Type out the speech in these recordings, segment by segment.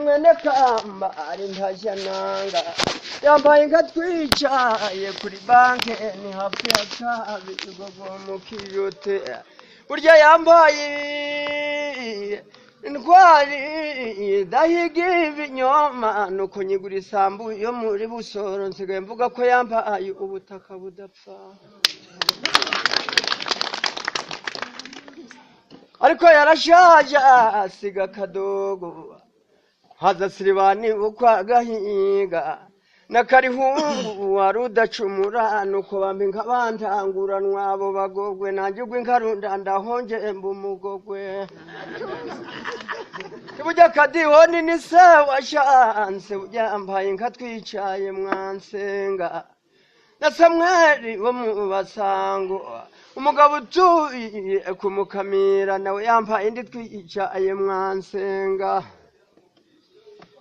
Mwene Kamba ari ntashananga yambaye inka twicaye kuri banke ni hafi ya Kabigogo mu Kiyote. Burya yambaye intwari idahiga ibinyoma, nuko nyigura isambu yo muri Busoro, nsigaye mvuga ko yambaye ubutaka budapfa. Ariko yarashaje asiga akadogo, haza Siribani ukwa Gahiga na Karihungu wari udacumura, nuko bampa inka bantanguranwa abo bagogwe, nanjye ugwa inkarunda ndahonje mba umugogwe. Burya Kadihoni ni se washanse, burya yambaye inka twicaye mwansenga na Samweli wo mu Basango, umugabo utuye ku Mukamira nawe yambaye indi twicaye mwansenga.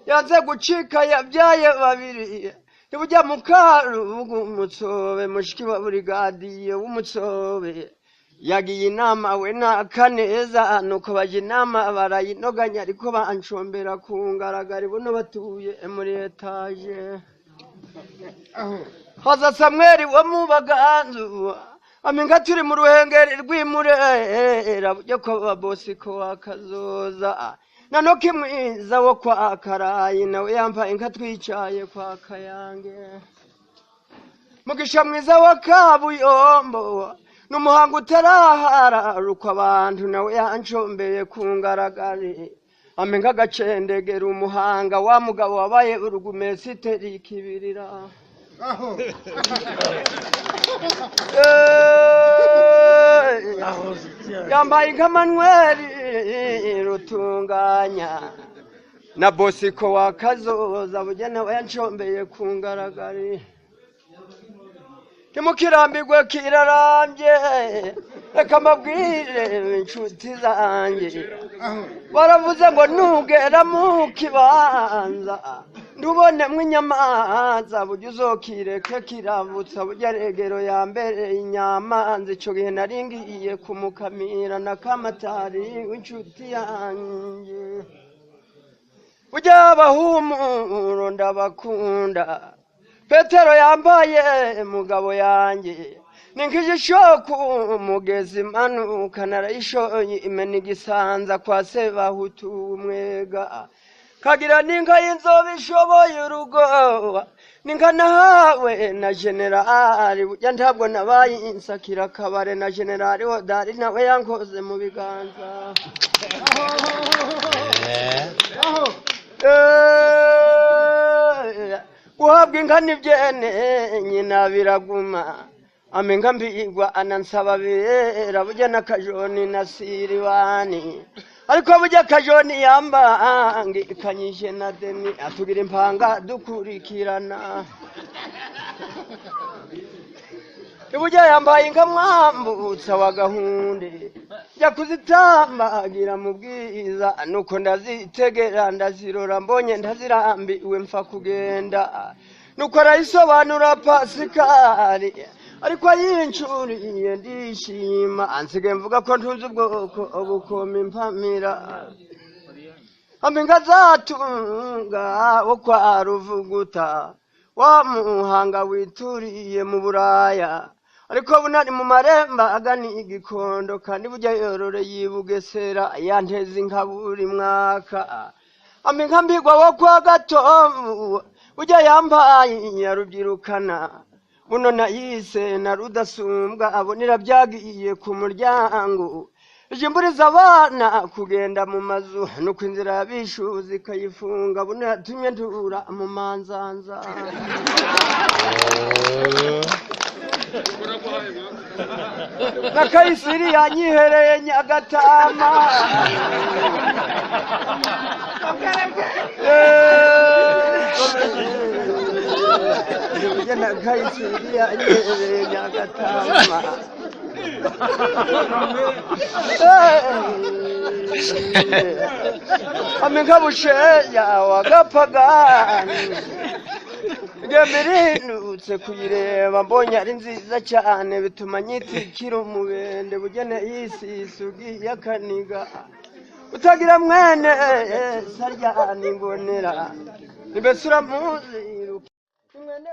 Yanze gucika yabyaye babiri, ntibujya Mukarubugu umutsobe, mushiki wa burigadiye w'umutsobe yagiye inama we na Kaneza, nuko bajya inama barayinoganya, ariko bancombera ku ngaragari buno batuye muri etaje. Haza Samweli wo mu Baganzu, aminga turi mu Ruhengeri rw'Imurera, burya ko Bosiko wa Kazoza na Noki mwiza wo kwa Karayi nawe yambaye inka twicaye kwa Kayange. Mugisha mwiza wa Kabuyombo n'umuhango utarahararuka abantu nawe yancombeye ku ngaragari, amenga agacendegera umuhanga wa mugabo wabaye urugumesiteri kibirira. Yambaye inka Manuel Rutunganya na Bosiko wa Kazoza, burya nawe yancombeye ku ngaragari. Ntimukirambirwe kirarambye, reka mbabwire inshuti zanjye, baravuze ngo nugera mu kibanza ndubonemo inyamanza, burya uzokireke kirabutsa, burya regero ya mbere inyamanza. Ico gihe nari ngiye kumukamira na Kamatari w'inshuti yanjye. Burya abahumuro ndabakunda, Petero yambaye mugabo yanjye ni nk'ijisho ku mugezi manuka, narayishoye imena igisanza kwa Sebahutu umwega, kagira n'inka y'inzobe ishoboye urugo, n'inka nahawe na generali, burya ntabwo nabaye insakira kabare na generali Hodari nawe yankoze mu biganza. Guhabwa inka n'ibyene nyina biraguma, amenga mbigwa anansaba bera, burya na Kajoni na Siribani, ariko burya Kajoni yambangikanyije na Deni, atugira impanga dukurikirana. Burya yambaye inka Mwambutsa wa Gahunde, njya kuzitambagira mu bwiza, nuko ndazitegera ndazirora, mbonye ndazirambiwe mfa kugenda. Nuko arayisobanura Pasikari, ariko ayincuriye ndishima, ansigaye mvuga ko ntunze ubwoko bukoma impamira. Aminga zatunga wo kwa Ruvuguta wa Muhanga wituriye mu Buraya, ariko bunari mu maremba agana Igikondo, kandi burya yororeye i Bugesera, yanteza inka buri mwaka. Aminga mbigwa wo kwa Gatovu, burya yambaye yarubyirukana, buno nayise na Rudasumbwa, abonera byagiye ku muryango. Ijimburiza abana kugenda mu mazu, nuko inzira yabishuza ikayifunga, buno yatumye ntura mu manzanza. Na Kayisiri yanyihereye Nyagatama. Na Kayisiri yanyihereye Nyagatama. Aminka busheya wagapagani Gemirinutse kuyireba mbonye ari nziza cyane bituma nyitikira umubende bugene isi isugi yakaniga. Utagira mwene sarya nimbonera, mbese uramuzi? Mwene.